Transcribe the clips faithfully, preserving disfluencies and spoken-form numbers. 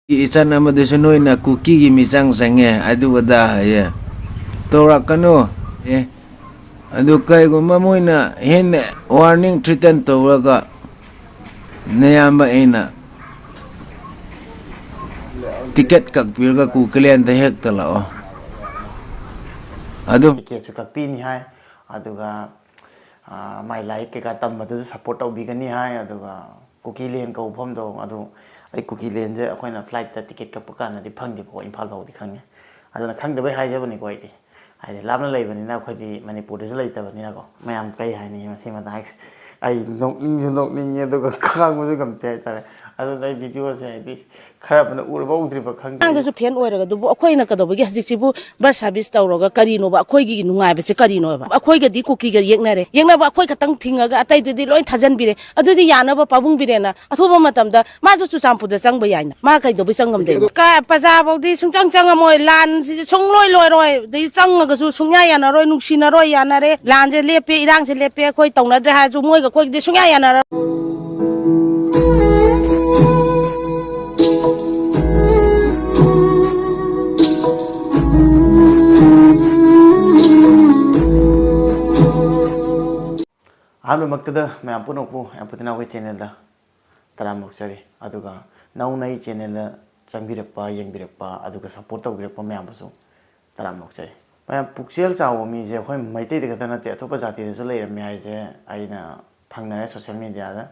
ꯏꯆꯟ ꯑꯃꯗꯨꯁꯨ ꯅꯣꯏꯅ ꯀꯨꯀꯤꯒꯤ ꯃꯤꯆꯪ ꯆꯪꯉꯦ, ꯑꯗꯨ ꯑꯗꯥ ꯍꯥꯏꯌꯦ꯫ ꯇꯧꯔꯛꯀꯅꯨ꯫ ꯑꯦ, ꯑꯗꯨ ꯀꯩꯒꯨꯝꯕ ꯃꯣꯏꯅ ꯍꯦꯟꯅ warning, threaten ꯇꯧꯔꯒ, ꯅꯌꯥꯝꯕ ꯑꯩꯅ ticket ꯀꯛꯄꯤꯔꯒ ꯀꯨꯀꯤꯂꯦꯟꯗ ꯍꯦꯛꯇ ꯂꯥꯛꯑꯣ꯫ ꯑꯗꯨ ticketꯁꯨ ꯀꯛꯄꯤꯅꯤ ꯍꯥꯏ, ꯑꯗꯨꯒ, ꯑꯥ, ꯃꯥꯏ ꯂꯥꯏꯔꯤꯛ ꯀꯩꯀꯥ ꯇꯝꯕꯗꯨꯁꯨ support ꯇꯧꯕꯤꯒꯅꯤ ꯍꯥꯏ, ꯑꯗꯨꯒ ꯀꯨꯀꯤꯂꯦꯟ ꯀꯧꯕ ꯃꯐꯝꯗꯣ, ꯑꯗꯨ ꯑꯩ ꯀꯨꯀꯤꯂꯦꯟꯁꯦ ꯑꯩꯈꯣꯏꯅ flightꯇ ticket ꯀꯛꯄ ꯀꯥꯟꯗꯗꯤ ꯐꯪꯗꯦꯕꯀꯣ, ꯏꯝꯐꯥꯜ ꯐꯥꯎꯗꯤ ꯈꯪꯉꯦ꯫ ꯑꯗꯨꯅ ꯈꯪꯗꯕꯩ ꯍꯥꯏꯖꯕꯅꯤꯀꯣ ꯑꯩꯗꯤ꯫ ꯍꯥꯏꯗꯤ ꯂꯥꯞꯅ ꯂꯩꯕꯅꯤꯅ ꯑꯩꯈꯣꯏꯗꯤ ꯃꯅꯤꯄꯨꯔꯗꯁꯨ ꯂꯩꯇꯕꯅꯤꯅꯀꯣ꯫ ꯃꯌꯥꯝ ꯀꯩ ꯍꯥꯏꯅꯤ ꯃꯁꯤ ꯃꯇꯥꯡꯁꯦ? ꯑꯩ ꯅꯣꯛꯅꯤꯡꯁꯨ ꯅꯣꯛꯅꯤꯡꯉꯦ, ꯑꯗꯨꯒ ꯈꯥꯡꯕꯁꯨ ꯉꯝꯗꯦ ꯍꯥꯏꯇꯥꯔꯦ꯫ ꯑꯗꯨꯅ ꯑꯩ videoꯁꯦ ꯍꯥꯏꯗꯤ ꯈꯔ ꯑꯃꯅ ꯎꯔꯕ ꯎꯗ꯭ꯔꯤꯕ ꯈꯪꯗꯦ꯫ ꯑꯉꯥꯡꯗꯁꯨ fan ꯑꯣꯏꯔꯒ ꯑꯗꯨꯕꯨ ꯑꯩꯈꯣꯏꯅ ꯀꯩꯗꯧꯕꯒꯤ ꯍꯧꯖꯤꯛꯁꯤꯕꯨ bus service ꯇꯧꯔꯒ ꯀꯔꯤꯅꯣꯕ? ꯑꯩꯈꯣꯏꯒꯤ ꯅꯨꯡꯉꯥꯏꯕꯁꯦ ꯀꯔꯤꯅꯣꯕ? ꯑꯩꯈꯣꯏꯒꯗꯤ ꯀꯨꯀꯤꯒ ꯌꯦꯛꯅꯔꯦ, ꯌꯦꯛꯅꯕ ꯑꯩꯈꯣꯏ ꯈꯛꯇꯪ ꯊꯤꯡꯉꯒ ꯑꯇꯩꯗꯨꯗꯤ ꯂꯣꯏ ꯊꯥꯖꯟꯕꯤꯔꯦ꯫ ꯑꯗꯨꯗꯤ ꯌꯥꯅꯕ ꯄꯥꯕꯨꯡ ꯕꯤꯔꯦꯟꯅ ꯑꯊꯨꯕ ꯃꯇꯝꯗ ꯃꯥꯁꯨ ꯆꯨꯔꯆꯥꯟꯄꯨꯔꯗ ꯆꯪꯕ ꯌꯥꯏꯅ꯫ ꯃꯥ ꯀꯩꯗꯧꯕꯩ ꯆꯪ ꯉꯝꯗꯣꯏꯅꯣ? ꯀꯥ ꯄ꯭ꯔꯖꯥꯐꯧꯗꯤ ꯁꯨꯡꯆꯪ ꯆꯪꯉꯝꯃꯣꯏ꯫ ꯂꯥꯟꯁꯤꯗꯤ ꯁꯨꯡꯂꯣꯏ ꯂꯣꯏꯔꯣꯏ꯫ ꯑꯗꯩ ꯆꯪꯉꯒꯁꯨ ꯁꯨꯡꯌꯥ ꯌꯥꯅꯔꯣꯏ, ꯅꯨꯡꯁꯤꯅꯔꯣꯏ, ꯌꯥꯅꯔꯦ꯫ ꯂꯥꯟꯁꯦ ꯂꯦꯞꯄꯦ, ꯏꯔꯥꯡꯁꯦ ꯂꯦꯞꯄꯦ, ꯑꯩꯈꯣꯏ ꯇꯧꯅꯗ꯭ꯔꯦ ꯍꯥꯏꯔꯁꯨ ꯃꯣꯏꯒ ꯑꯩꯈꯣꯏꯒꯗꯤ ꯁꯨꯡꯌꯥ ꯌꯥꯅꯔꯣꯏ꯫ ꯑꯍꯥꯟꯕꯃꯛꯇꯗ ꯃꯌꯥꯝ ꯄꯨꯝꯅꯃꯛꯄꯨ ꯌꯥꯝ ꯄꯨꯇꯤꯅ ꯑꯩꯈꯣꯏ channelꯗ ꯇꯔꯥꯝꯅ ꯑꯣꯛꯆꯔꯤ꯫ ꯑꯗꯨꯒ ꯅꯧꯅ ꯑꯩ channelꯗ ꯆꯪꯕꯤꯔꯛꯄ, ꯌꯦꯡꯕꯤꯔꯛꯄ, ꯑꯗꯨꯒ support ꯇꯧꯕꯤꯔꯛꯄ ꯃꯌꯥꯝꯕꯨꯁꯨ ꯇꯔꯥꯝꯅ ꯑꯣꯛꯆꯔꯤ꯫ ꯃꯌꯥꯝ, ꯄꯨꯛꯆꯦꯜ ꯆꯥꯎꯕ ꯃꯤꯁꯦ ꯑꯩꯈꯣꯏ ꯃꯩꯇꯩꯗ ꯈꯛꯇ ꯅꯠꯇꯦ, ꯑꯇꯣꯞꯄ ꯖꯥꯇꯤꯗꯁꯨ ꯂꯩꯔꯝꯃꯦ ꯍꯥꯏꯁꯦ ꯑꯩꯅ ꯊꯦꯡꯅꯔꯦ social mediaꯗ꯫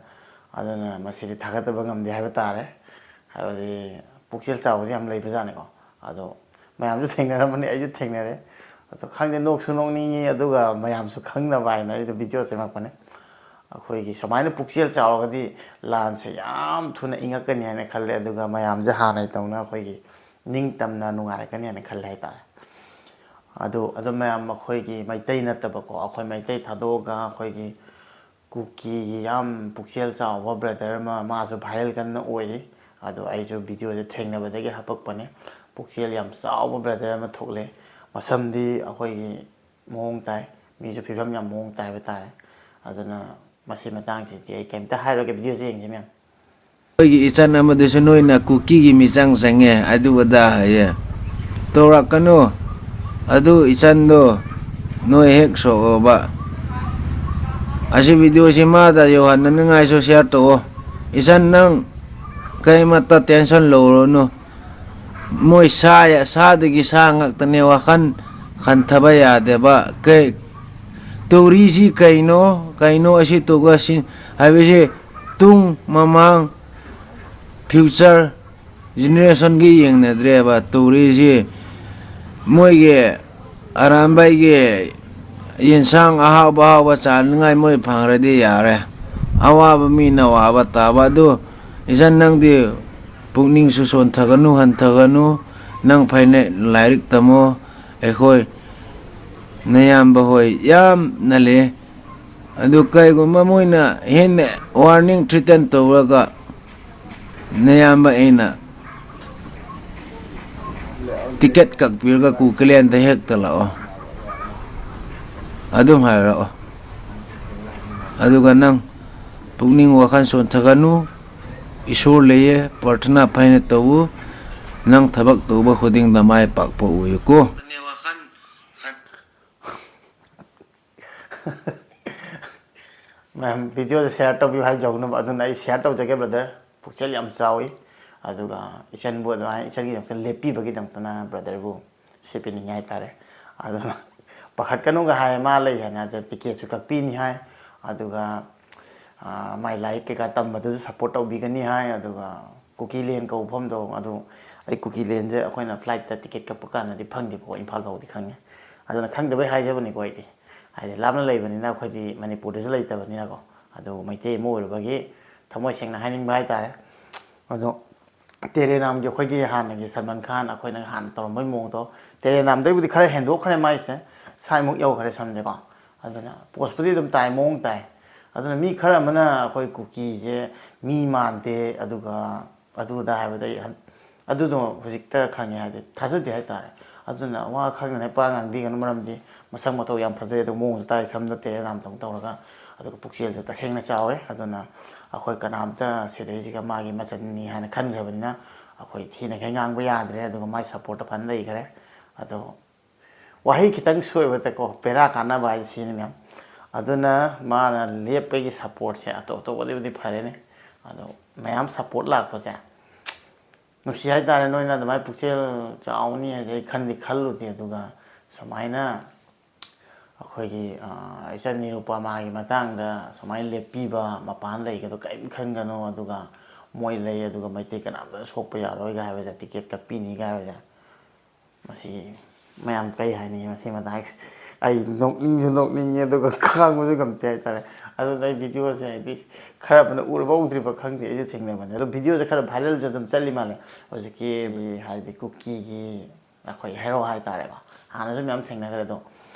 ꯑꯗꯨꯅ ꯃꯁꯤꯗꯤ ꯊꯥꯒꯠꯇꯕ ꯉꯝꯗꯦ ꯍꯥꯏꯕ ꯇꯥꯔꯦ꯫ ꯍꯥꯏꯕꯗꯤ ꯄꯨꯛꯆꯦꯜ ꯆꯥꯎꯕꯁꯦ ꯌꯥꯝ ꯂꯩꯕꯖꯥꯠꯅꯤꯀꯣ꯫ ꯑꯗꯣ ꯃꯌꯥꯝꯁꯨ ꯊꯦꯡꯅꯔꯝꯃꯅꯤ, ꯑꯩꯁꯨ ꯊꯦꯡꯅꯔꯦ꯫ ꯑꯗꯣ ꯈꯪꯗꯦ, ꯅꯣꯛꯁꯨ ꯅꯣꯛꯅꯤꯡꯉꯤ, ꯑꯗꯨꯒ ꯃꯌꯥꯝꯁꯨ ꯈꯪꯅꯕ ꯍꯥꯏꯅ ꯑꯩꯗꯣ video ꯁꯦꯝꯃꯛꯄꯅꯦ꯫ ꯑꯩꯈꯣꯏꯒꯤ ꯁꯨꯃꯥꯏꯅ ꯄꯨꯛꯆꯦꯜ ꯆꯥꯎꯔꯒꯗꯤ ꯂꯥꯟꯁꯦ ꯌꯥꯝ ꯊꯨꯅ ꯏꯪꯉꯛꯀꯅꯤ ꯍꯥꯏꯅ ꯈꯜꯂꯦ, ꯑꯗꯨꯒ ꯃꯌꯥꯝꯁꯦ ꯍꯥꯟꯅꯒꯤ ꯇꯧꯅ ꯑꯩꯈꯣꯏꯒꯤ ꯅꯤꯡꯇꯝꯅ ꯅꯨꯡꯉꯥꯏꯔꯛꯀꯅꯤ ꯍꯥꯏꯅ ꯈꯜꯂꯦ ꯍꯥꯏꯇꯥꯔꯦ꯫ ꯑꯗꯨ, ꯑꯗꯨ ꯃꯌꯥꯝ ꯑꯩꯈꯣꯏꯒꯤ ꯃꯩꯇꯩ ꯅꯠꯇꯕꯀꯣ, ꯑꯩꯈꯣꯏ ꯃꯩꯇꯩ ꯊꯥꯗꯣꯛꯑꯒ ꯑꯩꯈꯣꯏꯒꯤ ꯀꯨꯀꯤꯒꯤ ꯌꯥꯝ ꯄꯨꯛꯆꯦꯜ ꯆꯥꯎꯕ brother ꯑꯃ, ꯃꯥꯁꯨ viral ꯀꯟꯅ ꯑꯣꯏꯔꯤ꯫ ꯑꯗꯣ ꯑꯩꯁꯨ videoꯁꯦ ꯊꯦꯡꯅꯕꯗꯒꯤ ꯍꯥꯄꯛꯄꯅꯦ꯫ ꯄꯨꯛꯆꯦꯜ ꯌꯥꯝ ꯆꯥꯎꯕ brother ꯑꯃ ꯊꯣꯛꯂꯦ꯫ ꯃꯁꯝꯗꯤ ꯑꯩꯈꯣꯏꯒꯤ ꯃꯑꯣꯡ ꯇꯥꯏ, ꯃꯤꯁꯨ ꯐꯤꯕꯝ ꯌꯥꯝ ꯃꯑꯣꯡ ꯇꯥꯏ ꯍꯥꯏꯕ ꯇꯥꯔꯦ꯫ ꯑꯗꯨꯅ ꯃꯁꯤ ꯃꯇꯥꯡꯁꯤꯗꯤ ꯑꯩ ꯀꯩꯝꯇ ꯍꯥꯏꯔꯣꯏꯒꯦ, videoꯁꯦ ꯌꯦꯡꯁꯦ ꯃꯌꯥꯝ꯫ ꯑꯩꯈꯣꯏꯒꯤ ꯏꯆꯟ ꯑꯃꯗꯁꯨ ꯅꯣꯏꯅ ꯀꯨꯀꯤꯒꯤ ꯃꯤꯆꯪ ꯆꯪꯉꯦ, ꯑꯗꯨ ꯑꯗꯥ ꯍꯥꯏꯌꯦ꯫ ꯇꯧꯔꯛꯀꯅꯨ꯫ ꯑꯗꯨ ꯏꯆꯟꯗꯣ ꯅꯣꯏ ꯍꯦꯛ ꯁꯣꯛꯑꯣꯕ꯫ ꯑꯁꯤ ꯚꯤꯗꯤꯑꯣꯁꯤ ꯃꯥꯗ ꯌꯧꯍꯟꯅꯅꯤꯡꯉꯥꯏꯁꯨ ꯁꯤꯌꯥꯔ ꯇꯧꯑꯣ꯫ ꯏꯆꯟ, ꯅꯪ ꯀꯔꯤꯃꯠꯇ ꯇꯦꯟꯁꯟ ꯂꯧꯔꯨꯅꯨ꯫ ꯃꯣꯏ ꯁꯥ, ꯁꯥꯗꯒꯤ ꯁꯥ ꯉꯥꯛꯇꯅꯦ, ꯋꯥꯈꯜ ꯈꯟꯊꯕ ꯌꯥꯗꯦꯕ꯫ ꯀꯩ, ꯇꯧꯔꯤꯁꯤ ꯀꯩꯅꯣ? ꯀꯩꯅꯣ ꯑꯁꯤ ꯇꯧꯒ ꯁꯤ ꯍꯥꯏꯕꯁꯤ ꯇꯨꯡ ꯃꯃꯥꯡ future generationꯒꯤ ꯌꯦꯡꯅꯗ꯭ꯔꯦꯕ ꯇꯧꯔꯤꯁꯤ꯫ ꯃꯣꯏꯒꯤ ꯑꯔꯥꯝꯕꯥꯏꯒꯤ ꯌꯦꯟꯁꯥꯡ ꯑꯍꯥꯎꯕ ꯑꯍꯥꯎꯕ ꯆꯥꯅꯤꯡꯉꯥꯏ ꯃꯣꯏ ꯐꯪꯈ꯭ꯔꯗꯤ ꯌꯥꯔꯦ꯫ ꯑꯋꯥꯕ ꯃꯤꯅ ꯋꯥꯕ ꯇꯥꯕ꯫ ꯑꯗꯨ ꯏꯆꯟ, ꯅꯪꯗꯤ ꯄꯨꯛꯅꯤꯡꯁꯨ ꯁꯣꯟꯊꯒꯅꯨ, ꯍꯟꯊꯒꯅꯨ꯫ ꯅꯪ ꯐꯩꯅ ꯂꯥꯏꯔꯤꯛ ꯇꯝꯃꯣ꯫ ꯑꯩꯈꯣꯏ ꯅꯌꯥꯝꯕ ꯍꯣꯏ ꯌꯥꯝꯅ ꯂꯩ꯫ ꯑꯗꯨ ꯀꯩꯒꯨꯝꯕ ꯃꯣꯏꯅ ꯍꯦꯟꯅ warning, threaten ꯇꯧꯔꯒ ꯅꯌꯥꯝꯕ ꯑꯩꯅ ꯇꯤꯀꯦꯠ ꯀꯛꯄꯤꯔꯒ ꯀꯨꯀꯤꯂꯦꯟꯗ ꯍꯦꯛꯇ ꯂꯥꯛꯑꯣ꯫ ꯑꯗꯨꯝ ꯍꯥꯏꯔꯛꯑꯣ꯫ ꯑꯗꯨꯒ ꯅꯪ ꯄꯨꯛꯅꯤꯡ ꯋꯥꯈꯜ ꯁꯣꯟꯊꯒꯅꯨ꯫ ꯏꯁꯣꯔ ꯂꯩꯌꯦ, ꯄ꯭ꯔꯊꯅꯥ ꯐꯩꯅ ꯇꯧꯎ꯫ ꯅꯪ ꯊꯕꯛ ꯇꯧꯕ ꯈꯨꯗꯤꯡꯗ ꯃꯥꯏ ꯄꯥꯛꯄ ꯑꯣꯏꯌꯨꯀꯣ꯫ ꯃꯌꯥꯝ ꯚꯤꯗꯤꯑꯣꯁꯦ ꯁꯤꯌꯥꯔ ꯇꯧꯕꯤꯌꯨ ꯍꯥꯏꯖꯧꯅꯕ, ꯑꯗꯨꯅ ꯑꯩ ꯁꯤꯌꯥꯔ ꯇꯧꯖꯒꯦ ꯕ꯭ꯔꯗꯔ꯫ ꯄꯨꯛꯆꯦꯜ ꯌꯥꯝ ꯆꯥꯎꯏ꯫ ꯑꯗꯨꯒ ꯏꯆꯟꯕꯨ ꯑꯗꯨꯃꯥꯏꯅ ꯏꯆꯟꯒꯤꯗꯃꯛꯇ ꯂꯦꯞꯄꯤꯕꯒꯤ ꯗꯃꯛꯇꯅ ꯕ꯭ꯔꯗꯔꯕꯨ ꯁꯤ ꯄꯤꯅꯤꯡꯉꯦ ꯍꯥꯏꯇꯥꯔꯦ꯫ ꯑꯗꯨꯅ ꯄꯥꯈꯠꯀꯅꯨꯒ ꯍꯥꯏ ꯃꯥ ꯂꯩ ꯍꯥꯏꯅ, ꯑꯗ ꯇꯤꯀꯦꯠꯁꯨ ꯀꯛꯄꯤꯅꯤ ꯍꯥꯏ꯫ ꯑꯗꯨꯒ, ꯑꯥ, ꯃꯥꯏ ꯂꯥꯏꯔꯤꯛ ꯀꯩꯀꯥ ꯇꯝꯕꯗꯨꯁꯨ ꯁꯞꯄꯣꯔꯠ ꯇꯧꯕꯤꯒꯅꯤ ꯍꯥꯏ꯫ ꯑꯗꯨꯒ ꯀꯨꯀꯤꯂꯦꯟ ꯀꯧꯕ ꯃꯐꯝꯗꯣ, ꯑꯗꯨ ꯑꯩ ꯀꯨꯀꯤꯂꯦꯟꯁꯦ ꯑꯩꯈꯣꯏꯅ ꯐ꯭ꯂꯥꯏꯠꯇ ꯇꯤꯀꯦꯠ ꯀꯛꯄ ꯀꯥꯟꯗꯗꯤ ꯐꯪꯗꯦꯕꯀꯣ, ꯏꯝꯐꯥꯜ ꯐꯥꯎꯗꯤ ꯈꯪꯉꯦ꯫ ꯑꯗꯨꯅ ꯈꯪꯗꯕꯩ ꯍꯥꯏꯖꯕꯅꯤꯀꯣ ꯑꯩꯗꯤ꯫ ꯍꯥꯏꯗꯤ ꯂꯥꯞꯅ ꯂꯩꯕꯅꯤꯅ, ꯑꯩꯈꯣꯏꯗꯤ ꯃꯅꯤꯄꯨꯔꯗꯁꯨ ꯂꯩꯇꯕꯅꯤꯅꯀꯣ꯫ ꯑꯗꯨ ꯃꯩꯇꯩ ꯑꯃ ꯑꯣꯏꯔꯨꯕꯒꯤ ꯊꯃꯣꯏ ꯁꯦꯡꯅ ꯍꯥꯏꯅꯤꯡꯕ ꯍꯥꯏꯇꯥꯔꯦ꯫ ꯑꯗꯣ ꯇꯦꯔꯦ ꯔꯥꯝꯒꯤ ꯑꯩꯈꯣꯏꯒꯤ ꯍꯥꯟꯅꯒꯤ ꯁꯜꯃꯥꯟ ꯈꯥꯟ ꯑꯩꯈꯣꯏꯅ ꯍꯥꯟꯅ ꯇꯧꯔꯝꯕꯩ ꯃꯑꯣꯡꯗꯣ, ꯇꯦꯔꯦ ꯔꯥꯝꯗꯩꯕꯨꯗꯤ ꯈꯔ ꯍꯦꯟꯗꯣꯛꯈ꯭ꯔꯦ ꯃꯥꯏꯁꯦ, ꯁ꯭ꯋꯥꯏꯃꯨꯛ ꯌꯧꯈ꯭ꯔꯦ ꯁꯝꯁꯦꯀꯣ꯫ ꯑꯗꯨꯅ ꯄꯣꯁꯄꯨꯗꯤ ꯑꯗꯨꯝ ꯇꯥꯏ, ꯃꯑꯣꯡ ꯇꯥꯏ꯫ ꯑꯗꯨꯅ ꯃꯤ ꯈꯔ ꯑꯃꯅ ꯑꯩꯈꯣꯏ ꯀꯨꯀꯤꯁꯦ ꯃꯤ ꯃꯥꯟꯗꯦ, ꯑꯗꯨꯒ ꯑꯗꯨꯗ ꯍꯥꯏꯕꯗ ꯑꯩ ꯍꯟ-, ꯑꯗꯨꯗꯣ ꯍꯧꯖꯤꯛꯇ ꯈꯪꯉꯦ, ꯍꯥꯏꯗꯤ ꯊꯥꯖꯗꯦ ꯍꯥꯏꯇꯥꯔꯦ꯫ ꯑꯗꯨꯅ ꯋꯥ ꯈꯪꯗꯅ ꯄꯥ ꯉꯥꯡꯕꯤꯒꯅꯨ, ꯃꯔꯝꯗꯤ ꯃꯁꯛ ꯃꯇꯧ ꯌꯥꯝ ꯐꯖꯩ, ꯑꯗꯨ ꯃꯑꯣꯡꯁꯨ ꯇꯥꯏ, ꯁꯝꯗ ꯇꯦꯔꯦ ꯔꯥꯝ ꯇꯧ ꯇꯧꯔꯒ꯫ ꯑꯗꯨꯒ ꯄꯨꯛꯆꯦꯜꯁꯨ ꯇꯁꯦꯡꯅ ꯆꯥꯎꯋꯦ꯫ ꯑꯗꯨꯅ ꯑꯩꯈꯣꯏ ꯀꯅꯥꯝꯇ ꯁꯤꯗꯩꯁꯤꯒ ꯃꯥꯒꯤ ꯃꯆꯟꯅꯤ ꯍꯥꯏꯅ ꯈꯟꯈ꯭ꯔꯕꯅꯤꯅ ꯑꯩꯈꯣꯏ ꯊꯤꯅꯈꯩ ꯉꯥꯡꯕ ꯌꯥꯗ꯭ꯔꯦ꯫ ꯑꯗꯨꯒ ꯃꯥꯏ ꯁꯞꯄꯣꯔꯠꯇ ꯐꯅ ꯂꯩꯈ꯭ꯔꯦ꯫ ꯑꯗꯣ ꯋꯥꯍꯩ ꯈꯤꯇꯪ ꯁꯣꯏꯕꯗꯀꯣ ꯕꯦꯔꯥ ꯀꯥꯟꯅꯕ ꯍꯥꯏꯁꯦ ꯁꯤꯅꯤ ꯃꯌꯥꯝ꯫ ꯑꯗꯨꯅ ꯃꯥꯅ ꯂꯦꯞꯄꯒꯤ ꯁꯞꯄꯣꯔꯠꯁꯦ ꯑꯇꯣꯞ ꯑꯇꯣꯞꯄꯗꯒꯤꯕꯨꯗꯤ ꯐꯔꯦꯅꯦ꯫ ꯑꯗꯣ ꯃꯌꯥꯝ ꯁꯞꯄꯣꯔꯠ ꯂꯥꯛꯄꯁꯦ ꯅꯨꯡꯁꯤ ꯍꯥꯏꯇꯥꯔꯦ꯫ ꯅꯣꯏꯅ ꯑꯗꯨꯃꯥꯏꯅ ꯄꯨꯛꯆꯦꯜ ꯆꯥꯎꯅꯤ ꯍꯥꯏꯁꯦ ꯑꯩ ꯈꯟꯗꯤ ꯈꯜꯂꯨꯗꯦ꯫ ꯑꯗꯨꯒ ꯁꯨꯃꯥꯏꯅ ꯑꯩꯈꯣꯏꯒꯤ ꯏꯆꯟ ꯅꯤꯔꯨꯄꯃꯥꯒꯤ ꯃꯇꯥꯡꯗ ꯁꯨꯃꯥꯏꯅ ꯂꯦꯞꯄꯤꯕ ꯃꯄꯥꯟ ꯂꯩꯒꯗꯣ ꯀꯔꯤꯝ ꯈꯟꯒꯅꯣ꯫ ꯑꯗꯨꯒ ꯃꯣꯏ ꯂꯩ, ꯑꯗꯨꯒ ꯃꯩꯇꯩ ꯀꯅꯥꯝꯇ ꯁꯣꯛꯄ ꯌꯥꯔꯣꯏꯒ ꯍꯥꯏꯕꯁꯦ, ꯇꯤꯀꯦꯠ ꯀꯛꯄꯤꯅꯤꯒ ꯍꯥꯏꯕꯁꯦ, ꯃꯁꯤ ꯃꯌꯥꯝ ꯀꯩ ꯍꯥꯏꯅꯤꯡꯉꯤ ꯃꯁꯤ ꯃꯇꯥꯡꯁꯦ? ꯑꯩ ꯅꯣꯛꯅꯤꯡꯁꯨ ꯅꯣꯛꯅꯤꯡꯉꯦ, ꯑꯗꯨꯒ ꯈꯥꯡꯕꯁꯨ ꯉꯝꯗꯦ ꯍꯥꯏꯇꯥꯔꯦ꯫ ꯑꯗꯨꯅ ꯑꯩ ꯚꯤꯗꯤꯑꯣꯁꯦ ꯍꯥꯏꯗꯤ ꯈꯔ ꯑꯃꯅ ꯎꯔꯕ ꯎꯗ꯭ꯔꯤꯕ ꯈꯪꯗꯦ, ꯑꯩꯁꯨ ꯊꯦꯡꯅꯕꯅꯦ꯫ ꯑꯗꯣ ꯚꯤꯗꯤꯑꯣꯁꯦ ꯈꯔ ꯚꯥꯏꯔꯦꯜꯁꯨ ꯑꯗꯨꯝ ꯆꯠꯂꯤ ꯃꯥꯜꯂꯦ ꯍꯧꯖꯤꯛꯀꯤ, ꯍꯥꯏꯗꯤ ꯀꯨꯀꯤꯒꯤ ꯑꯩꯈꯣꯏ ꯍꯦꯔꯣ ꯍꯥꯏꯇꯥꯔꯦꯀꯣ꯫ ꯍꯥꯟꯅꯁꯨ ꯃꯌꯥꯝ ꯊꯦꯡꯅꯈ꯭ꯔꯦ ꯑꯗꯣ,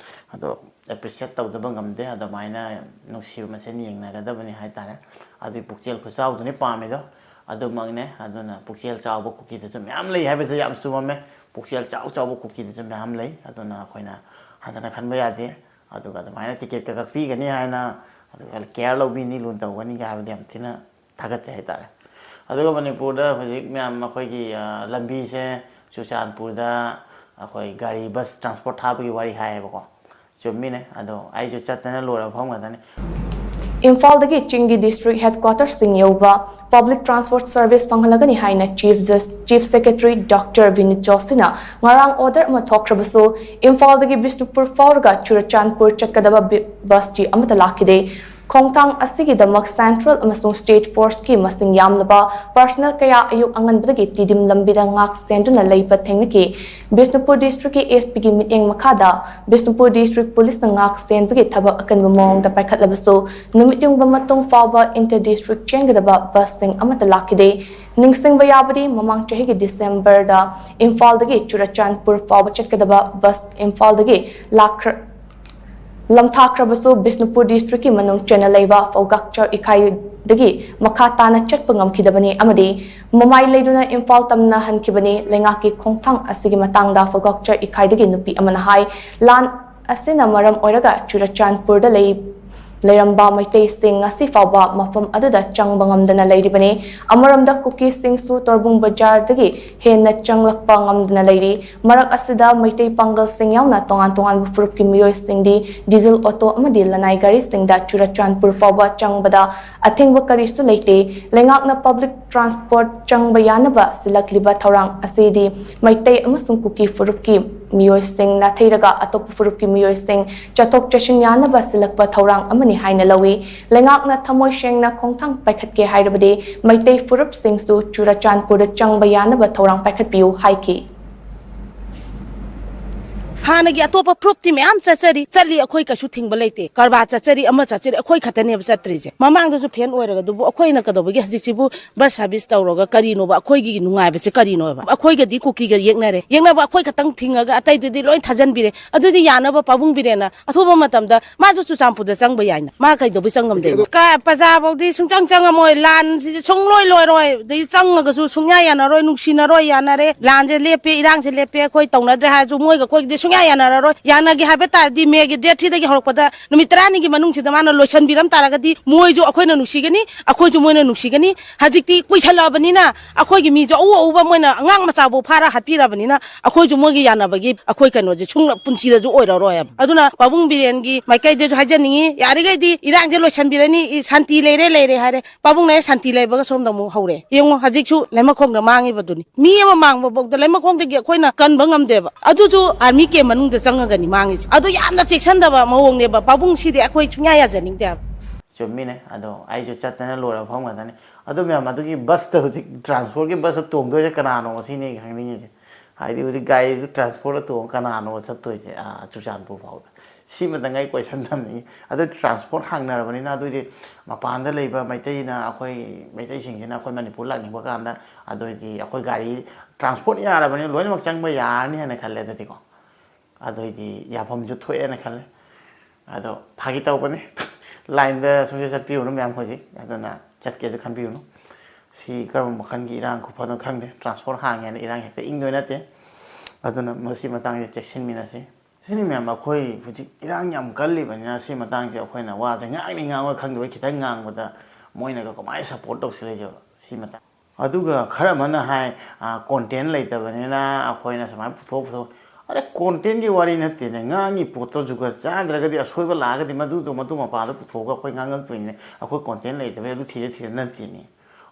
ꯑꯗꯣ ꯑꯦꯄ꯭ꯔꯤꯁꯤꯌꯦꯠ ꯇꯧꯗꯕ ꯉꯝꯗꯦ ꯑꯗꯨꯃꯥꯏꯅ ꯅꯨꯡꯁꯤꯕ ꯃꯁꯦꯟ ꯌꯦꯡꯅꯒꯗꯕꯅꯤ ꯍꯥꯏꯇꯥꯔꯦ꯫ ꯑꯗꯨꯒꯤ ꯄꯨꯛꯆꯦꯜ ꯈꯨꯆꯥꯎꯗꯨꯅꯤ ꯄꯥꯝꯃꯤꯗꯣ꯫ ꯑꯗꯨꯃꯛꯅꯦ꯫ ꯑꯗꯨꯅ ꯄꯨꯛꯆꯦꯜ ꯆꯥꯎꯕ ꯀꯨꯀꯤꯗꯁꯨ ꯃꯌꯥꯝ ꯂꯩ ꯍꯥꯏꯕꯁꯦ ꯌꯥꯝ ꯆꯨꯝꯃꯝꯃꯦ꯫ ꯄꯨꯛꯆꯦꯜ ꯆꯥꯎ ꯆꯥꯎꯕ ꯀꯨꯀꯤꯗꯁꯨ ꯃꯌꯥꯝ ꯂꯩ꯫ ꯑꯗꯨꯅ ꯑꯩꯈꯣꯏꯅ ꯍꯟꯊꯅ ꯈꯟꯕ ꯌꯥꯗꯦ꯫ ꯑꯗꯨꯒ ꯑꯗꯨꯃꯥꯏꯅ ꯇꯤꯀꯦꯠꯀ ꯀꯛꯄꯤꯒꯅꯤ ꯍꯥꯏꯅ, ꯑꯗꯨꯒ ꯀꯦꯌꯔ ꯂꯧꯕꯤꯅꯤ, ꯂꯨꯅ ꯇꯧꯒꯅꯤꯒ ꯍꯥꯏꯕꯗꯤ ꯌꯥꯝ ꯊꯤꯅ ꯊꯥꯒꯠꯆꯩ ꯍꯥꯏꯇꯥꯔꯦ꯫ ꯑꯗꯨꯒ ꯃꯅꯤꯄꯨꯔꯗ ꯍꯧꯖꯤꯛ ꯃꯌꯥꯝ ꯑꯩꯈꯣꯏꯒꯤ, ꯑ, ꯂꯝꯕꯤꯁꯦ ꯆꯨꯔꯆꯥꯟꯄꯨꯔꯗ ꯑꯩꯈꯣꯏ ꯒꯥꯔꯤ ꯕꯁ ꯇ꯭ꯔꯥꯟꯁꯄꯣꯔꯠ ꯊꯥꯕꯒꯤ ꯋꯥꯔꯤ ꯍꯥꯏꯌꯦꯕꯀꯣ꯫ ꯆꯨꯝꯃꯤꯅꯦ꯫ ꯑꯗꯣ ꯑꯩꯁꯨ ꯆꯠꯇꯅ ꯂꯣꯏꯔꯕ ꯃꯐꯝ ꯉꯥꯛꯇꯅꯤ꯫ ꯏꯝꯐꯥꯜꯗꯒꯤ ꯆꯤꯡꯒꯤ ꯗꯤꯁꯇ꯭ꯔꯤꯛ ꯍꯦꯗꯀ꯭ꯋꯥꯇꯔꯁꯤꯡ ꯌꯧꯕ ꯄꯕ꯭ꯂꯤꯛ ꯇ꯭ꯔꯥꯟꯁꯄꯣꯔꯠ ꯁꯔꯚꯤꯁ ꯐꯪꯍꯜꯂꯒꯅꯤ ꯍꯥꯏꯅ ꯆꯤꯐ ꯖꯁ-, ꯆꯤꯐ ꯁꯦꯀ꯭ꯔꯦꯇꯔꯤ ꯗꯣꯛꯇꯔ ꯕꯤꯅꯤꯠ ꯖꯣꯁꯤꯅ ꯉꯔꯥꯡ ꯑꯣꯔꯗꯔ ꯑꯃ ꯊꯣꯛꯈ꯭ꯔꯕꯁꯨ, ꯏꯝꯐꯥꯜꯗꯒꯤ ꯕꯤꯁꯅꯨꯄꯨꯔ ꯐꯥꯎꯔꯒ ꯆꯨꯔꯆꯥꯟꯄꯨꯔ ꯆꯠꯀꯗꯕ ꯕꯤ-, ꯕꯁꯇꯤ ꯑꯃꯠꯇ ꯂꯥꯛꯈꯤꯗꯦ꯫ ꯈꯣꯡꯊꯥꯡ ꯑꯁꯤꯒꯤꯗꯃꯛ ꯁꯦꯟꯇ꯭ꯔꯦꯜ ꯑꯃꯁꯨꯡ ꯁ꯭ꯇꯦꯠ ꯐꯣꯔꯁꯀꯤ ꯃꯁꯤꯡ ꯌꯥꯝꯂꯕ ꯄꯔꯁꯅꯦꯜ ꯀꯌꯥ ꯑꯌꯨꯛ ꯑꯉꯟꯕꯗꯒꯤ ꯇꯤꯗꯤꯝ ꯂꯝꯕꯤꯗ ꯉꯥꯛ ꯁꯦꯟꯗꯨꯅ ꯂꯩꯕ ꯊꯦꯡꯅꯈꯤ꯫ ꯕꯤꯁꯅꯨꯄꯨꯔ ꯗꯤꯁꯇ꯭ꯔꯤꯛꯀꯤ ꯑꯦꯁ ꯄꯤꯒꯤ ꯃꯤꯠꯌꯦꯡ ꯃꯈꯥꯗ ꯕꯤꯁꯅꯨꯄꯨꯔ ꯗꯤꯁꯇ꯭ꯔꯤꯛ ꯄꯨꯂꯤꯁꯅ ꯉꯥꯛ ꯁꯦꯟꯕꯒꯤ ꯊꯕꯛ ꯑꯀꯟꯕ ꯃꯑꯣꯡꯗ ꯄꯥꯏꯈꯠꯂꯕꯁꯨ, ꯅꯨꯃꯤꯠ ꯌꯨꯡꯕ ꯃꯇꯨꯡ ꯐꯥꯎꯕ ꯏꯟꯇꯔ ꯗꯤꯁꯇ꯭ꯔꯤꯛ ꯆꯦꯟꯒꯗꯕ ꯕꯁꯁꯤꯡ ꯑꯃꯠꯇ ꯂꯥꯛꯈꯤꯗꯦ꯫ ꯅꯤꯡꯁꯤꯡꯕ ꯌꯥꯕꯗꯤ, ꯃꯃꯥꯡ ꯆꯍꯤꯒꯤ ꯗꯤꯁꯦꯝꯕꯔꯗ ꯏꯝꯐꯥꯜꯗꯒꯤ ꯆꯨꯔꯆꯥꯟꯄꯨꯔ ꯐꯥꯎꯕ ꯆꯠꯀꯗꯕ ꯕꯁ ꯏꯝꯐꯥꯜꯗꯒꯤ ꯂꯥꯛꯈ꯭ꯔ-, ꯂꯝꯊꯥꯈ꯭ꯔꯕꯁꯨ ꯕꯤꯁꯅꯨꯄꯨꯔ ꯗꯤꯁꯇ꯭ꯔꯤꯛꯀꯤ ꯃꯅꯨꯡ ꯆꯟꯅ ꯂꯩꯕ ꯐꯧꯒꯥꯛꯆ ꯏꯀꯥꯏꯗꯒꯤ ꯃꯈꯥ ꯇꯥꯅ ꯆꯠꯄ ꯉꯝꯈꯤꯗꯕꯅꯤ ꯑꯃꯗꯤ ꯃꯃꯥꯏ ꯂꯩꯗꯨꯅ ꯏꯝꯐꯥꯜ ꯇꯝꯅ ꯍꯟꯈꯤꯕꯅꯤ꯫ ꯂꯩꯉꯥꯛꯀꯤ ꯈꯣꯡꯊꯥꯡ ꯑꯁꯤꯒꯤ ꯃꯇꯥꯡꯗ ꯐꯧꯒꯥꯛꯆ ꯏꯀꯥꯏꯗꯒꯤ ꯅꯨꯄꯤ ꯑꯃꯅ ꯍꯥꯏ, ꯂꯥꯟ ꯑꯁꯤꯅ ꯃꯔꯝ ꯑꯣꯏꯔꯒ ꯆꯨꯔꯆꯥꯟꯄꯨꯔꯗ ꯂꯩ-, ꯂꯩꯔꯝꯕ ꯃꯩꯇꯩꯁꯤꯡ ꯉꯁꯤ ꯐꯥꯎꯕ ꯃꯐꯝ ꯑꯗꯨꯗ ꯆꯪꯕ ꯉꯝꯗꯅ ꯂꯩꯔꯤꯕꯅꯤ꯫ ꯑꯃꯔꯣꯝꯗ ꯀꯨꯀꯤꯁꯤꯡꯁꯨ ꯇꯣꯔꯕꯨꯡ ꯕꯖꯥꯔꯗꯒꯤ ꯍꯦꯟꯅ ꯆꯪꯂꯛꯄ ꯉꯝꯗꯅ ꯂꯩꯔꯤ꯫ ꯃꯔꯛ ꯑꯁꯤꯗ ꯃꯩꯇꯩ ꯄꯥꯡꯒꯜꯁꯤꯡ ꯌꯥꯎꯅ ꯇꯣꯉꯥꯟ ꯇꯣꯉꯥꯟꯕ ꯐꯨꯔꯨꯞꯀꯤ ꯃꯤꯑꯣꯏꯁꯤꯡꯗꯤ ꯗꯤꯖꯜ ꯑꯣꯇꯣ ꯑꯃꯗꯤ ꯂꯅꯥꯏ ꯒꯥꯔꯤꯁꯤꯡꯗ ꯆꯨꯔꯆꯥꯟꯄꯨꯔ ꯐꯥꯎꯕ ꯆꯪꯕꯗ ꯑꯊꯤꯡꯕ ꯀꯔꯤꯁꯨ ꯂꯩꯇꯦ꯫ ꯂꯩꯉꯥꯛꯅ ꯄꯕ꯭ꯂꯤꯛ ꯇ꯭ꯔꯥꯟꯁꯄꯣꯔꯠ ꯆꯪꯕ ꯌꯥꯅꯕ ꯁꯤꯜꯂꯛꯂꯤꯕ ꯊꯧꯔꯥꯡ ꯑꯁꯤꯗꯤ ꯃꯩꯇꯩ ꯑꯃꯁꯨꯡ ꯀꯨꯀꯤ ꯐꯨꯔꯨꯞꯀꯤ ꯃꯤꯑꯣꯏꯁꯤꯡ ꯅꯥꯊꯩꯔꯒ ꯑꯇꯣꯞꯄ ꯐꯨꯔꯨꯞꯀꯤ ꯃꯤꯑꯣꯏꯁꯤꯡ ꯆꯠꯊꯣꯛ ꯆꯠꯁꯤꯟ ꯌꯥꯅꯕ ꯁꯤꯜꯂꯛꯄ ꯊꯧꯔꯥꯡ ꯑꯃꯅꯤ ꯍꯥꯏꯅ ꯂꯧꯏ꯫ ꯂꯩꯉꯥꯛꯅ ꯊꯃꯣꯏ ꯁꯦꯡꯅ ꯈꯣꯡꯊꯥꯡ ꯄꯥꯏꯈꯠꯀꯦ ꯍꯥꯏꯔꯕꯗꯤ ꯃꯩꯇꯩ ꯐꯨꯔꯨꯞꯁꯤꯡꯁꯨ ꯆꯨꯔꯆꯥꯟꯄꯨꯔꯗ ꯆꯪꯕ ꯌꯥꯅꯕ ꯊꯧꯔꯥꯡ ꯄꯥꯏꯈꯠꯄꯤꯌꯨ ꯍꯥꯏꯈꯤ꯫ ꯍꯥꯟꯅꯒꯤ ꯑꯇꯣꯞꯄ ꯐꯨꯔꯨꯞꯇꯤ ꯃꯌꯥꯝ ꯆꯠꯆꯔꯤ, ꯆꯠꯂꯤ, ꯑꯩꯈꯣꯏ ꯀꯩꯁꯨ ꯊꯤꯡꯕ ꯂꯩꯇꯦ꯫ ꯀꯔꯕꯥꯔ ꯆꯠꯆꯔꯤ, ꯑꯃ ꯆꯠꯆꯔꯤ, ꯑꯩꯈꯣꯏ ꯈꯛꯇꯅꯦꯕ ꯆꯠꯇ꯭ꯔꯤꯁꯦ꯫ ꯃꯃꯥꯡꯗꯁꯨ ꯐꯦꯟ ꯑꯣꯏꯔꯒ ꯑꯗꯨꯕꯨ ꯑꯩꯈꯣꯏꯅ ꯀꯩꯗꯧꯕꯒꯤ ꯍꯧꯖꯤꯛꯁꯤꯕꯨ ꯕꯁ ꯁꯥꯔꯚꯤꯁ ꯇꯧꯔꯒ ꯀꯔꯤꯅꯣꯕ? ꯑꯩꯈꯣꯏꯒꯤ ꯅꯨꯡꯉꯥꯏꯕꯁꯦ ꯀꯔꯤꯅꯣꯕ? ꯑꯩꯈꯣꯏꯒꯗꯤ ꯀꯨꯀꯤꯒ ꯌꯦꯛꯅꯔꯦ, ꯌꯦꯛꯅꯕ ꯑꯩꯈꯣꯏ ꯈꯛꯇꯪ ꯊꯤꯡꯉꯒ ꯑꯇꯩꯗꯨꯗꯤ ꯂꯣꯏ ꯊꯥꯖꯟꯕꯤꯔꯦ꯫ ꯑꯗꯨꯗꯤ ꯌꯥꯅꯕ ꯄꯥꯕꯨꯡ ꯕꯤꯔꯦꯟꯅ ꯑꯊꯨꯕ ꯃꯇꯝꯗ ꯃꯥꯁꯨ ꯆꯨꯔꯆꯥꯟꯄꯨꯔꯗ ꯆꯪꯕ ꯌꯥꯏꯅ, ꯃꯥ ꯀꯩꯗꯧꯕꯩ ꯆꯪꯉꯝꯗꯣꯏꯅꯣ? ꯀ-, ꯄ꯭ꯔꯖꯥꯐꯧꯗꯤ ꯁꯨꯡꯆꯪ ꯆꯪꯉꯝꯃꯣꯏ, ꯂꯥꯟꯁꯤꯗꯤ ꯁꯨꯡꯂꯣꯏ ꯂꯣꯏꯔꯣꯏ, ꯑꯗꯩ ꯆꯪꯉꯒꯁꯨ ꯁꯨꯡꯌꯥ ꯌꯥꯅꯔꯣꯏ, ꯅꯨꯡꯁꯤꯅꯔꯣꯏ, ꯌꯥꯅꯔꯦ, ꯂꯥꯟꯁꯦ ꯂꯦꯞꯄꯦ, ꯏꯔꯥꯡꯁꯦ ꯂꯦꯞꯄꯦ, ꯑꯩꯈꯣꯏ ꯇꯧꯅꯗ꯭ꯔꯦ ꯍꯥꯏꯔꯁꯨ ꯃꯣꯏꯒ ꯑꯩꯈꯣꯏꯒꯗꯤ ꯁꯨꯡꯌꯥ ꯌꯥꯅꯔꯔꯣꯏ꯫ ꯌꯥꯅꯒꯦ ꯍꯥꯏꯕ ꯇꯥꯔꯗꯤ ꯃꯦꯒꯤ ꯗꯦꯠ ꯊ꯭ꯔꯤꯗꯒꯤ ꯍꯧꯔꯛꯄꯗ ꯅꯨꯃꯤꯠ ꯇꯔꯥꯅꯤꯒꯤ ꯃꯅꯨꯡꯁꯤꯗ ꯃꯥꯅ ꯂꯣꯏꯁꯤꯟꯕꯤꯔꯝ ꯇꯥꯔꯒꯗꯤ ꯃꯣꯏꯁꯨ ꯑꯩꯈꯣꯏꯅ ꯅꯨꯡꯁꯤꯒꯅꯤ, ꯑꯩꯈꯣꯏꯁꯨ ꯃꯣꯏꯅ ꯅꯨꯡꯁꯤꯒꯅꯤ꯫ ꯍꯧꯖꯤꯛꯇꯤ ꯀꯨꯏꯁꯜꯂꯛꯑꯕꯅꯤꯅ ꯑꯩꯈꯣꯏꯒꯤ ꯃꯤꯁꯨ ꯑꯎ ꯑꯎꯕ ꯃꯣꯏꯅ ꯑꯉꯥꯡ ꯃꯆꯥꯐꯥꯎ ꯐꯥꯔ ꯍꯥꯠꯄꯤꯔꯕꯅꯤꯅ ꯑꯩꯈꯣꯏꯁꯨ ꯃꯣꯏꯒꯤ ꯌꯥꯅꯕꯒꯤ ꯑꯩꯈꯣꯏ ꯀꯩꯅꯣꯁꯦ ꯁꯨꯡ ꯄꯨꯟꯁꯤꯗꯁꯨ ꯑꯣꯏꯔꯔꯣꯏ ꯍꯥꯏꯕ꯫ ꯑꯗꯨꯅ ꯄꯥꯕꯨꯡ ꯕꯤꯔꯦꯟꯒꯤ ꯃꯥꯏꯀꯩꯗꯁꯨ ꯍꯥꯏꯖꯅꯤꯡꯉꯤ, ꯌꯥꯔꯤꯈꯩꯗꯤ ꯏꯔꯥꯡꯁꯦ ꯂꯣꯏꯁꯟꯕꯤꯔꯅꯤ, ꯏ-, ꯁꯥꯟꯇꯤ ꯂꯩꯔꯦ, ꯂꯩꯔꯦ ꯍꯥꯏꯔꯦ꯫ ꯄꯥꯕꯨꯡꯅ ꯍꯦꯛ ꯁꯥꯟꯇꯤ ꯂꯩꯕꯒ ꯁꯣꯝꯗ ꯑꯃꯨꯛ ꯍꯧꯔꯦ꯫ ꯌꯦꯡꯉꯣ, ꯍꯧꯖꯤꯛꯁꯨ ꯂꯩꯃꯈꯣꯡꯗ ꯃꯥꯡꯉꯤꯕꯗꯨꯅꯤ꯫ ꯃꯤ ꯑꯃ ꯃꯥꯡꯕꯐꯥꯎꯗ ꯂꯩꯃꯈꯣꯡꯗꯒꯤ ꯑꯩꯈꯣꯏꯅ ꯀꯟꯕ ꯉꯝꯗꯦꯕ꯫ ꯑꯗꯨꯁꯨ ꯑꯥꯔꯃꯤ ꯀꯦꯝ ꯃꯅꯨꯡꯗ ꯆꯪꯉꯒꯅꯤ ꯃꯥꯡꯉꯤꯁꯦ꯫ ꯑꯗꯨ ꯌꯥꯝꯅ ꯆꯦꯛꯁꯤꯟꯗꯕ ꯃꯑꯣꯡꯅꯦꯕ꯫ ꯄꯥꯕꯨꯡꯁꯤꯗꯤ ꯑꯩꯈꯣꯏ ꯁꯨꯡꯌꯥ ꯌꯥꯖꯅꯤꯡꯗꯦ ꯍꯥꯏꯕ꯫ ꯆꯨꯝꯃꯤꯅꯦ꯫ ꯑꯗꯣ ꯑꯩꯁꯨ ꯆꯠꯇꯅ ꯂꯣꯏꯔꯕ ꯃꯐꯝ ꯉꯥꯛꯇꯅꯤ꯫ ꯑꯗꯨ ꯃꯌꯥꯝ ꯑꯗꯨꯒꯤ ꯕꯁꯇ, ꯍꯧꯖꯤꯛ ꯇ꯭ꯔꯥꯟꯁꯄꯣꯔꯠꯀꯤ ꯕꯁꯇ ꯇꯣꯡꯗꯣꯏꯁꯦ ꯀꯅꯥꯅꯣ, ꯁꯤꯅꯤ ꯑꯩ ꯈꯪꯅꯤꯡꯉꯤꯁꯦ꯫ ꯍꯥꯏꯗꯤ ꯍꯧꯖꯤꯛ ꯒꯥꯔꯤꯗꯨ ꯇ꯭ꯔꯥꯟꯁꯄꯣꯔꯠꯇ ꯇꯣꯡꯉ ꯀꯅꯥꯅꯣ ꯆꯠꯇꯣꯏꯁꯦ, ꯑꯥ, ꯆꯨꯔꯆꯥꯟꯄꯨꯔ ꯐꯥꯎꯗ? ꯁꯤꯃꯇꯪ ꯑꯩ ꯀꯣꯏꯁꯟ ꯊꯝꯅꯤꯡꯉꯤ꯫ ꯑꯗꯨ ꯇ꯭ꯔꯥꯟꯁꯄꯣꯔꯠ ꯍꯥꯡꯅꯔꯕꯅꯤꯅ, ꯑꯗꯨꯏꯗꯤ ꯃꯄꯥꯟꯗ ꯂꯩꯕ ꯃꯩꯇꯩꯅ, ꯑꯩꯈꯣꯏ ꯃꯩꯇꯩꯁꯤꯡꯁꯤꯅ ꯑꯩꯈꯣꯏ ꯃꯅꯤꯄꯨꯔ ꯂꯥꯛꯅꯤꯡꯕ ꯀꯥꯟꯗ, ꯑꯗꯨꯏꯗꯤ ꯑꯩꯈꯣꯏ ꯒꯥꯔꯤ ꯇ꯭ꯔꯥꯟꯁꯄꯣꯔꯠ ꯌꯥꯔꯕꯅꯤꯅ ꯂꯣꯏꯅꯃꯛ ꯆꯪꯕ ꯌꯥꯔꯅꯤ ꯍꯥꯏꯅ ꯈꯜꯂꯦ ꯑꯗꯨꯗꯤꯀꯣ꯫ ꯑꯗꯨꯏꯗꯤ ꯌꯥꯐꯝꯁꯨ ꯊꯣꯛꯑꯦꯅ ꯈꯜꯂꯦ꯫ ꯑꯗꯣ ꯐꯥꯒꯤ ꯇꯧꯕꯅꯤ꯫ ꯂꯥꯏꯟꯗ ꯁꯨꯡꯆꯠ ꯆꯠꯄꯤꯔꯨꯅꯨ ꯃꯌꯥꯝ ꯍꯧꯖꯤꯛ꯫ ꯑꯗꯨꯅ ꯆꯠꯀꯦꯁꯨ ꯈꯟꯕꯤꯔꯨꯅꯨ꯫ ꯁꯤ ꯀꯔꯝꯕ ꯃꯈꯜꯒꯤ ꯏꯔꯥꯡ ꯈꯨꯐꯅꯣ ꯈꯪꯗꯦ꯫ ꯇ꯭ꯔꯥꯟꯁꯄꯣꯔꯠ ꯍꯥꯡꯉꯦꯅ ꯏꯔꯥꯡ ꯍꯦꯛꯇ ꯏꯪꯗꯣꯏ ꯅꯠꯇꯦ꯫ ꯑꯗꯨꯅ ꯃꯁꯤ ꯃꯇꯥꯡꯁꯦ ꯆꯦꯛꯁꯤꯟꯃꯤꯟꯅꯁꯤ꯫ ꯁꯤꯅꯤ ꯃꯌꯥꯝ, ꯑꯩꯈꯣꯏ ꯍꯧꯖꯤꯛ ꯏꯔꯥꯡ ꯌꯥꯝ ꯀꯜꯂꯤꯕꯅꯤꯅ ꯁꯤ ꯃꯇꯥꯡꯁꯦ ꯑꯩꯈꯣꯏꯅ ꯋꯥꯁꯦ ꯉꯥꯡꯅꯤ ꯉꯥꯡꯉꯣꯏ ꯈꯪꯗꯕꯩ ꯈꯤꯇꯪ ꯉꯥꯡꯕꯗ ꯃꯣꯏꯅꯒ ꯀꯃꯥꯏꯅ ꯁꯞꯄꯣꯔꯠ ꯇꯧꯁꯤꯜꯂꯛꯏꯁꯦꯕ ꯁꯤ ꯃꯇꯥꯡ꯫ ꯑꯗꯨꯒ ꯈꯔ ꯑꯃꯅ ꯍꯥꯏ, "ꯀꯣꯟꯇꯦꯟ ꯂꯩꯇꯕꯅꯤꯅ ꯑꯩꯈꯣꯏꯅ ꯁꯨꯃꯥꯏꯅ ꯄꯨꯊꯣꯛ ꯄꯨꯊꯣꯛ", ꯑꯗ ꯀꯣꯟꯇꯦꯟꯒꯤ ꯋꯥꯔꯤ ꯅꯠꯇꯦꯅꯦ, ꯉꯥꯡꯉꯤ ꯄꯣꯠꯇꯣ ꯖꯨꯒꯣꯠ ꯆꯥꯗ꯭ꯔꯒꯗꯤ ꯑꯁꯣꯏꯕ ꯂꯥꯛꯑꯒꯗꯤ ꯃꯗꯨꯗꯣ ꯃꯗꯨ ꯃꯄꯥꯗ ꯄꯨꯊꯣꯛꯑꯒ ꯑꯩꯈꯣꯏ ꯉꯥꯡꯉꯛꯇꯣꯏꯅꯦ꯫ ꯑꯩꯈꯣꯏ ꯀꯣꯟꯇꯦꯟ ꯂꯩꯇꯕꯩ ꯑꯗꯨ ꯊꯤꯔꯦ ꯊꯤꯔꯦ ꯅꯠꯇꯦꯅꯦ꯫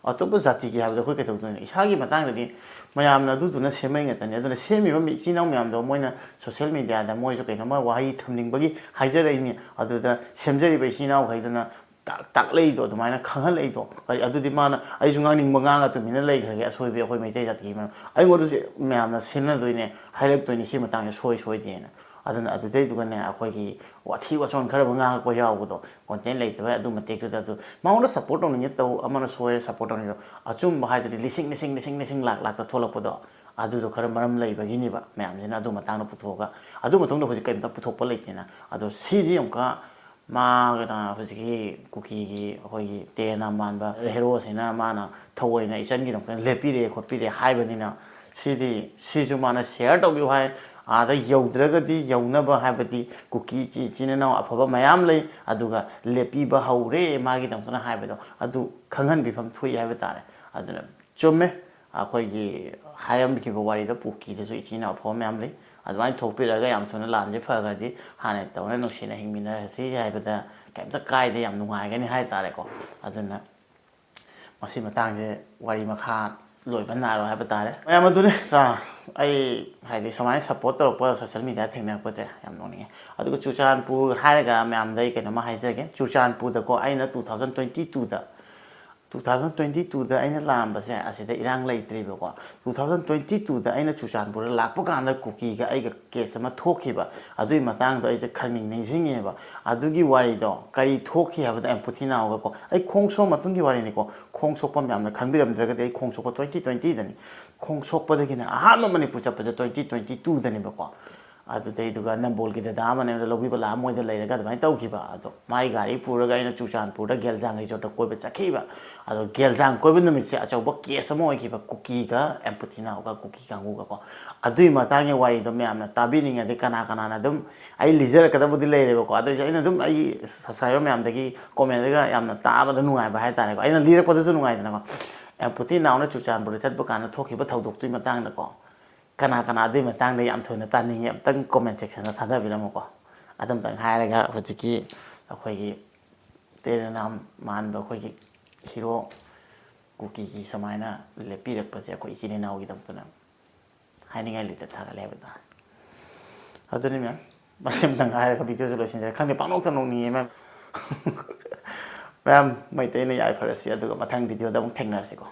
ꯑꯇꯣꯞꯄ ꯖꯥꯇꯤꯒꯤ ꯍꯥꯏꯕꯗꯣ ꯑꯩꯈꯣꯏ ꯀꯩꯗꯧꯗꯣꯏꯅꯣ? ꯏꯁꯥꯒꯤ ꯃꯇꯥꯡꯗꯗꯤ ꯃꯌꯥꯝꯅ ꯑꯗꯨꯗꯨꯅ ꯁꯦꯝꯃꯛꯏ ꯉꯥꯛꯇꯅꯤ꯫ ꯑꯗꯨꯅ ꯁꯦꯝꯃꯤꯕ ꯃꯤ ꯏꯆꯤꯟ ꯏꯅꯥꯎ ꯃꯌꯥꯝꯗꯣ ꯃꯣꯏꯅ ꯁꯣꯁꯦꯜ ꯃꯦꯗꯤꯌꯥꯗ ꯃꯣꯏꯁꯨ ꯀꯩꯅꯣꯝꯃ ꯋꯥꯍꯩ ꯊꯝꯅꯤꯡꯕꯒꯤ ꯍꯥꯏꯖꯔꯛꯏꯅꯤ꯫ ꯑꯗꯨꯗ ꯁꯦꯝꯖꯔꯤꯕ ꯏꯆꯤꯟ ꯏꯅꯥꯎꯈꯩꯗꯨꯅ ꯇꯥꯛ-, ꯇꯥꯛꯂꯛꯏꯗꯣ, ꯑꯗꯨꯃꯥꯏꯅ ꯈꯪꯍꯜꯂꯛꯏꯗꯣ꯫ ꯀꯔꯤ, ꯑꯗꯨꯗꯤ ꯃꯥꯅ "ꯑꯩꯁꯨ ꯉꯥꯡꯅꯤꯡꯕ ꯉꯥꯡꯉ ꯇꯨꯃꯤꯟꯅ ꯂꯩꯈ꯭ꯔꯒꯦ, ꯑꯁꯣꯏꯕꯤ ꯑꯩꯈꯣꯏ ꯃꯩꯇꯩ ꯖꯥꯇꯤꯒꯤ ꯃꯔꯝ", ꯑꯩꯉꯣꯟꯗꯁꯨ ꯃꯌꯥꯝꯅ ꯁꯤꯟꯅꯗꯣꯏꯅꯦ, ꯍꯥꯏꯔꯛꯇꯣꯏꯅꯦ ꯁꯤ ꯃꯇꯥꯡꯁꯦ ꯁꯣꯏ ꯁꯣꯏꯗꯦꯅ꯫ ꯑꯗꯨꯅ ꯑꯗꯨꯗꯩꯗꯨꯒꯅꯦ ꯑꯩꯈꯣꯏꯒꯤ ꯋꯥꯊꯤ ꯋꯥꯆꯣꯟ ꯈꯔ ꯑꯃ ꯉꯥꯡꯉꯛꯄ ꯌꯥꯎꯕꯗꯣ, ꯀꯣꯟꯇꯦꯟ ꯂꯩꯇꯕꯩ ꯑꯗꯨ ꯃꯇꯦꯛꯇꯨꯗ ꯑꯗꯨ ꯃꯉꯣꯟꯗ ꯁꯞꯄꯣꯔꯠ ꯇꯧꯅꯤꯡꯉꯦ ꯇꯧ, ꯑꯃꯅ ꯁꯣꯏꯔꯦ ꯁꯞꯄꯣꯔꯠ ꯇꯧꯅꯤꯡꯉꯦ ꯇꯧ, ꯑꯆꯨꯝꯕ ꯍꯥꯏꯗꯨꯗꯤ ꯂꯤꯁꯤꯡ, ꯂꯤꯁꯤꯡ, ꯂꯤꯁꯤꯡ, ꯂꯤꯁꯤꯡ, ꯂꯥꯛ, ꯂꯥꯛꯇ ꯊꯣꯛꯂꯛꯄꯗꯣ, ꯑꯗꯨꯗꯣ ꯈꯔ ꯃꯔꯝ ꯂꯩꯕꯒꯤꯅꯦꯕ ꯃꯌꯥꯝꯁꯤꯅ ꯑꯗꯨ ꯃꯇꯥꯡꯗ ꯄꯨꯊꯣꯛꯑꯒ꯫ ꯑꯗꯨ ꯃꯇꯨꯡꯗ ꯍꯧꯖꯤꯛ ꯀꯔꯤꯝꯇ ꯄꯨꯊꯣꯛꯄ ꯂꯩꯇꯦꯅ꯫ ꯑꯗꯣ ꯁꯤꯗꯤ ꯑꯃꯨꯛꯀ ꯃꯥꯒꯤꯅ ꯍꯧꯖꯤꯛꯀꯤ ꯀꯨꯀꯤꯒꯤ ꯑꯩꯈꯣꯏꯒꯤ ꯇꯦꯅ ꯃꯥꯟꯕ ꯍꯦꯔꯣꯁꯤꯅ ꯃꯥꯅ ꯊꯑꯣꯏꯅ ꯏꯆꯟꯒꯤꯗꯃꯛꯇ ꯂꯦꯞꯄꯤꯔꯦ ꯈꯣꯠꯄꯤꯔꯦ ꯍꯥꯏꯕꯅꯤꯅ, ꯁꯤꯗꯤ, ꯁꯤꯁꯨ ꯃꯥꯅ ꯁꯤꯌꯔ ꯇꯧꯕꯤꯌꯨ ꯍꯥꯏ꯫ ꯑꯥꯗ ꯌꯧꯗ꯭ꯔꯒꯗꯤ ꯌꯧꯅꯕ ꯍꯥꯏꯕꯗꯤ ꯀꯨꯀꯤ ꯏꯆꯤ-, ꯏꯆꯤꯟ ꯏꯅꯥꯎ ꯑꯐꯕ ꯃꯌꯥꯝ ꯂꯩ, ꯑꯗꯨꯒ ꯂꯦꯞꯄꯤꯕ ꯍꯧꯔꯦ ꯃꯥꯒꯤꯗꯃꯛꯇꯅ ꯍꯥꯏꯕꯗꯣ, ꯑꯗꯨ ꯈꯪꯍꯟꯕꯤꯐꯝ ꯊꯣꯛꯏ ꯍꯥꯏꯕ ꯇꯥꯔꯦ꯫ ꯑꯗꯨꯅ ꯆꯨꯝꯃꯦ, ꯑꯩꯈꯣꯏꯒꯤ ꯍꯥꯏꯔꯝꯈꯤꯕ ꯋꯥꯔꯤꯗ ꯀꯨꯀꯤꯗꯁꯨ ꯏꯆꯤꯟ ꯏꯅꯥꯎ ꯑꯐꯕ ꯃꯌꯥꯝ ꯂꯩ꯫ ꯑꯗꯨꯃꯥꯏꯅ ꯊꯣꯛꯄꯤꯔꯒ ꯌꯥꯝ ꯊꯨꯅ ꯂꯥꯟꯁꯦ ꯐꯈ꯭ꯔꯗꯤ ꯍꯥꯟꯅ ꯇꯧꯅ ꯅꯨꯡꯁꯤꯅ ꯍꯤꯡꯃꯤꯟꯅꯔꯁꯤ ꯍꯥꯏꯕꯗ ꯀꯩꯝꯇ ꯀꯥꯏꯗꯦ, ꯌꯥꯝ ꯅꯨꯡꯉꯥꯏꯒꯅꯤ ꯍꯥꯏ ꯇꯥꯔꯦꯀꯣ꯫ ꯑꯗꯨꯅ ꯃꯁꯤ ꯃꯇꯥꯡꯁꯦ ꯋꯥꯔꯤ ꯃꯈꯥ ꯂꯣꯏꯕ ꯅꯥꯏꯔꯣꯏ ꯍꯥꯏꯕ ꯇꯥꯔꯦ꯫ ꯃꯌꯥꯝ ꯑꯗꯨꯅꯤ, ꯇ꯭ꯔꯥ-, ꯑꯩ ꯍꯥꯏꯗꯤ ꯁꯨꯃꯥꯏꯅ ꯁꯞꯄꯣꯔꯠ ꯇꯧꯔꯛꯄ ꯁꯣꯁꯦꯜ ꯃꯦꯗꯤꯌꯥ ꯊꯦꯡꯅꯔꯛꯄꯁꯦ ꯌꯥꯝ ꯅꯣꯛꯅꯤꯡꯉꯦ꯫ ꯑꯗꯨꯒ ꯆꯨꯔꯆꯥꯟꯄꯨꯔ ꯍꯥꯏꯔꯒ ꯃꯌꯥꯝꯗ ꯑꯩ ꯀꯩꯅꯣꯝꯃ ꯍꯥꯏꯖꯒꯦ꯫ ꯆꯨꯔꯆꯥꯟꯄꯨꯔꯗꯀꯣ ꯑꯩꯅ two thousand twenty twoꯗ, two thousand twenty twoꯗ ꯑꯩꯅ ꯂꯥꯛꯑꯝꯕꯁꯦ ꯑꯁꯤꯗ ꯏꯔꯥꯡ ꯂꯩꯇ꯭ꯔꯤꯕꯀꯣ꯫ Two thousand twenty twoꯗ ꯑꯩꯅ ꯆꯨꯔꯆꯥꯟꯄꯨꯔꯗ ꯂꯥꯛꯄ ꯀꯥꯟꯗ ꯀꯨꯀꯤꯒ ꯑꯩꯒ ꯀꯦꯁ ꯑꯃ ꯊꯣꯛꯈꯤꯕ꯫ ꯑꯗꯨꯒꯤ ꯃꯇꯥꯡꯗꯣ ꯑꯩꯁꯦ ꯈꯪꯅꯤꯡ ꯅꯤꯡꯁꯤꯡꯉꯦꯕ꯫ ꯑꯗꯨꯒꯤ ꯋꯥꯔꯤꯗꯣ ꯀꯔꯤ ꯊꯣꯛꯈꯤ ꯍꯥꯏꯕꯗ, ꯑꯦꯝꯄꯨꯊꯤ ꯅꯥꯎꯒꯀꯣ, ꯑꯩ ꯈꯣꯡ ꯁꯣꯛꯑ ꯃꯇꯨꯡꯒꯤ ꯋꯥꯔꯤꯅꯤꯀꯣ꯫ ꯈꯣꯡ ꯁꯣꯛꯄ ꯃꯌꯥꯝꯅ ꯈꯪꯕꯤꯔꯝꯗ꯭ꯔꯒꯗꯤ, ꯑꯩ ꯈꯣꯡ ꯁꯣꯛꯄ twenty twentyꯗꯅꯤ꯫ ꯈꯣꯡ ꯁꯣꯛꯄꯗꯒꯤꯅ ꯑꯍꯥꯟꯕ ꯃꯅꯤꯄꯨꯔ ꯆꯠꯄꯁꯦ twenty twenty twoꯗꯅꯦꯕꯀꯣ꯫ ꯑꯗꯨꯗꯩꯗꯨꯒ ꯅꯝꯕꯣꯜꯒꯤ ꯗꯗꯥ ꯑꯃꯅ ꯑꯩꯉꯣꯟꯗ ꯂꯧꯕꯤꯕ ꯂꯥꯛꯑꯝꯃꯣꯏꯗ ꯂꯩꯔꯒ ꯑꯗꯨꯃꯥꯏꯅ ꯇꯧꯈꯤꯕ꯫ ꯑꯗꯣ ꯃꯥꯒꯤ ꯒꯥꯔꯤ ꯄꯨꯔꯒ ꯑꯩꯅ ꯆꯨꯔꯆꯥꯟꯄꯨꯔꯗ ꯒꯦꯜꯖꯥꯡ ꯔꯤꯖꯣꯔꯠꯇ ꯀꯣꯏꯕ ꯆꯠꯈꯤꯕ꯫ ꯑꯗꯣ ꯒꯦꯜꯖꯥꯡ ꯀꯣꯏꯕ ꯅꯨꯃꯤꯠꯁꯦ ꯑꯆꯧꯕ ꯀꯦꯁ ꯑꯃ ꯑꯣꯏꯈꯤꯕ, ꯀꯨꯀꯤꯒ ꯑꯦꯝꯄꯇꯤ ꯅꯥꯎꯒ, ꯀꯨꯀꯤ ꯀꯥꯡꯕꯨꯒꯀꯣ꯫ ꯑꯗꯨꯒꯤ ꯃꯇꯥꯡꯒꯤ ꯋꯥꯔꯤꯗꯣ ꯃꯌꯥꯝꯅ ꯇꯥꯕꯤꯅꯤꯡꯉꯗꯤ ꯀꯅꯥ ꯀꯅꯥꯅ ꯑꯗꯨꯝ ꯑꯩ ꯂꯤꯖꯔꯛꯀꯗꯕꯨꯗꯤ ꯂꯩꯔꯦꯕꯀꯣ꯫ ꯑꯗꯨꯏꯁꯨ ꯑꯩꯅ ꯑꯗꯨꯝ ꯑꯩꯒꯤ ꯁꯕꯁꯀ꯭ꯔꯥꯏꯕꯔ ꯃꯌꯥꯝꯗꯒꯤ ꯀꯣꯃꯦꯟꯗꯒ ꯌꯥꯝꯅ ꯇꯥꯕꯗ ꯅꯨꯡꯉꯥꯏꯕ ꯍꯥꯏꯇꯥꯔꯦꯀꯣ, ꯑꯩꯅ ꯂꯤꯔꯛꯄꯗꯁꯨ ꯅꯨꯡꯉꯥꯏꯗꯅꯀꯣ꯫ ꯑꯦꯝꯄꯇꯤ ꯅꯥꯎꯅ ꯆꯨꯔꯆꯥꯟꯄꯨꯔꯗ ꯆꯠꯄ ꯀꯥꯟꯗ ꯊꯣꯛꯈꯤꯕ ꯊꯧꯗꯣꯛꯇꯨꯒꯤ ꯃꯇꯥꯡꯗꯀꯣ꯫ ꯀꯅꯥ ꯀꯅꯥ ꯑꯗꯨꯒꯤ ꯃꯇꯥꯡꯗ ꯌꯥꯝ ꯊꯣꯏꯅ ꯇꯥꯅꯤꯡꯉꯤ, ꯑꯝꯇꯪ ꯀꯣꯃꯦꯟ ꯁꯦꯛꯁꯟꯗ ꯊꯥꯗꯕꯤꯔꯝꯃꯨꯀꯣ꯫ ꯑꯗꯨꯝꯇꯪ ꯍꯥꯏꯔꯒ ꯍꯧꯖꯤꯛꯀꯤ ꯑꯩꯈꯣꯏꯒꯤ ꯇꯦꯔꯦꯅꯥꯝ ꯃꯥꯟꯕ ꯑꯩꯈꯣꯏꯒꯤ ꯍꯤꯔꯣ ꯀꯨꯀꯤꯒꯤ ꯁꯨꯃꯥꯏꯅ ꯂꯦꯞꯄꯤꯔꯛꯄꯁꯦ ꯑꯩꯈꯣꯏ ꯏꯆꯤꯟ ꯏꯅꯥꯎꯒꯤꯗꯃꯛꯇꯅ ꯍꯥꯏꯅꯤꯡꯉꯥꯏ ꯂꯩꯇ, ꯊꯥꯒꯠꯂꯦ ꯍꯥꯏꯕ ꯇꯥꯔꯦ꯫ ꯑꯗꯨꯅꯤ ꯃꯌꯥꯝ, ꯃꯁꯤꯝꯇꯪ ꯍꯥꯏꯔꯒ ꯚꯤꯗꯤꯑꯣꯁꯦ ꯂꯣꯏꯁꯤꯟꯖꯔꯦ꯫ ꯈꯪꯗꯦ, ꯄꯥꯡꯅꯣꯛꯇ ꯅꯣꯛꯅꯤꯡꯉꯦ ꯃꯌꯥꯝ꯫ ꯃꯌꯥꯝ, ꯃꯩꯇꯩꯅ ꯌꯥꯏꯐꯔꯁꯤ, ꯑꯗꯨꯒ ꯃꯊꯪ ꯚꯤꯗꯤꯑꯣꯗ ꯑꯃꯨꯛ ꯊꯦꯡꯅꯔꯁꯤꯀꯣ꯫